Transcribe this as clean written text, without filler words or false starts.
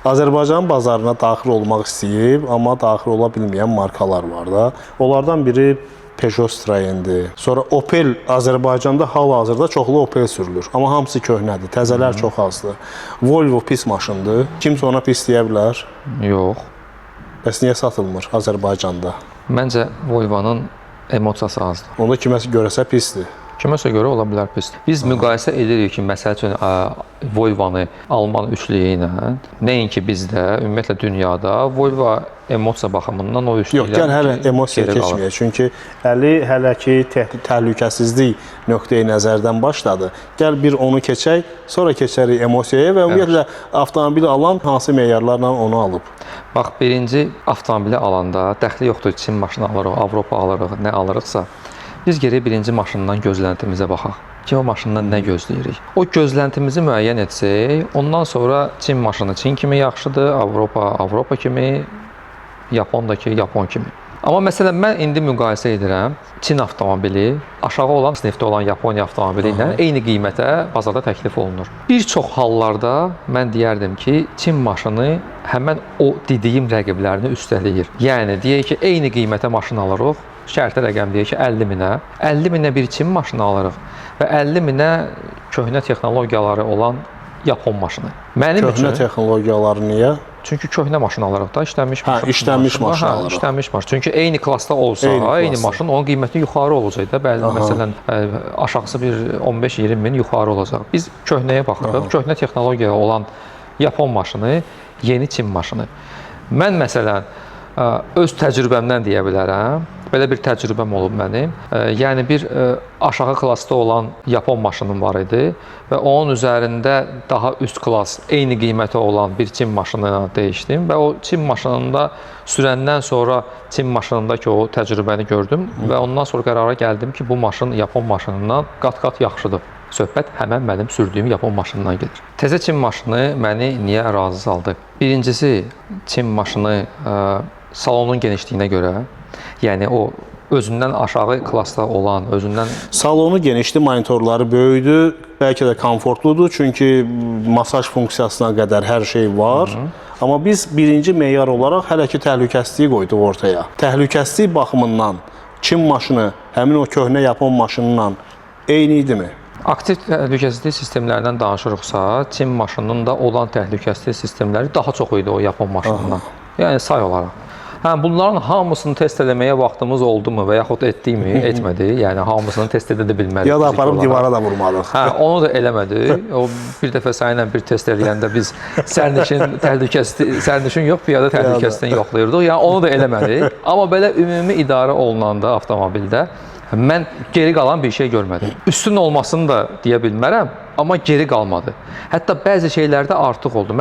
Azərbaycan bazarına daxil olmaq istəyib, amma daxil ola bilməyən markalar var da. Onlardan biri Peugeot Citroen-dir. Sonra Opel Azərbaycanda hal-hazırda çoxlu Opel sürülür, amma hamısı köhnədir, təzələr çox azdır. Volvo pis maşındır. Kimsə ona pis deyə bilər. Yox. Bəs niyə satılmır Azərbaycanda? Məncə Volvo-nun emosiyası azdır. Onda kiməsə görəsə pisdir. Kiməsə görə ola bilər pis. Biz müqayisə edirik ki, məsəl üçün Volvo-nu Alman üçlüyü ilə, nəinki bizdə, ümumiyyətlə dünyada Volvo emosiya baxımından o üçlüklə Yox, gəl hələ emosiya geri qalır. keçməyək. Çünki Əli hələ ki təhlükəsizlik nöqteyi nəzərdən başladı. Gəl bir onu keçək, sonra keçərik emosiyaya və ümumiyyətlə avtomobil alan hansı meyarlarla onu alıb. Bax, birinci avtomobili alanda dəxli yoxdur Çin maşını alırıq, Avropa alırıq, nə alırıqsa, biz gərək birinci maşından gözləntimizə baxaq. Ki o maşından nə gözləyirik? O gözləntimizi müəyyən etsək, ondan sonra Çin maşını Çin kimi yaxşıdır, Avropa Avropa kimi, Yapon da ki, Yapon kimi. Amma məsələn mən indi müqayisə edirəm Çin avtomobili aşağı olan sinifdə olan Yaponiya avtomobili ilə eyni qiymətə bazarda təklif olunur. Bir çox hallarda mən deyərdim ki, Çin maşını həmən o dediyim rəqiblərini üstələyir. Yəni deyək ki, eyni qiymətə maşın alırıq. Şərti rəqəm deyək ki, 50 minə. 50 minə bir Çin maşını alırıq və 50 minə köhnə texnologiyaları olan Yapon maşını. Mənim Köhnə üçün texnologiyaları niyə? Çünki köhnə maşın alırıq da, işlənmiş Hə, işlənmiş maşın hə, alırıq. işlənmiş maşın. Çünki eyni klassda olsa, Eyni eyni klassda. maşın onun qiyməti yuxarı olacaq da. Bəli, məsələn, aşağısı bir 15-20 min yuxarı olacaq. Biz köhnəyə baxırıq. Köhnə texnologiya olan Yapon maşını, yeni Çin maşını. Mən məsələn öz təcrübəmdən deyə bilərəm. Belə bir təcrübəm olub mənim. Yəni bir aşağı klassda olan Yapon maşınım var idi və onun üzərində daha üst klass, eyni qiymətə olan bir Çin maşını ilə dəyişdim və o Çin maşınında sürəndən sonra Çin maşınındakı o təcrübəni gördüm və ondan sonra qərara gəldim ki, bu maşın Yapon maşınından qat-qat yaxşıdır. Söhbət həmən mənim sürdüyüm Yapon maşınından gedir. Təzə Çin maşını məni niyə razı saldı? Birincisi, Çin maşını salonun genişliyinə görə, yəni o özündən aşağı klassda olan, özündən Salonu genişdi, monitorları böyüdü, bəlkə də komfortludur, çünki masaj funksiyasına qədər hər şey var. Amma biz birinci meyar olaraq hələ ki təhlükəsizliyi qoyduq ortaya. Təhlükəsizlik baxımından Çin maşını həmin o köhnə Yapon maşınla eyni idimi? Aktiv təhlükəsizlik sistemlərindən danışırıqsa, Çin maşınının da olan təhlükəsizlik sistemləri daha çox idi o Yapon maşınından. Yəni say olaraq. Hə, bunların hamısını test eləməyə vaxtımız oldumu və yaxud etdikmi, etmədi. Yəni hamısını test edə də bilmərik. Ya da fiziki aparıb olaraq. divara da vurmadıq. Hə, onu da eləmədik. O bir dəfə səninlə bir test eləyəndə biz sərnişin təhlükəsizlik, sərnişin yox, piyada təhlükəsizliyini yoxlayırdıq. Yəni onu da eləmədik. Amma belə ümumi idarə olunanda avtomobildə mən geri qalan bir şey görmədim. Üstün olmasını da deyə bilmərəm, amma geri qalmadı. Hətta bəzi şeylərdə artıq oldu.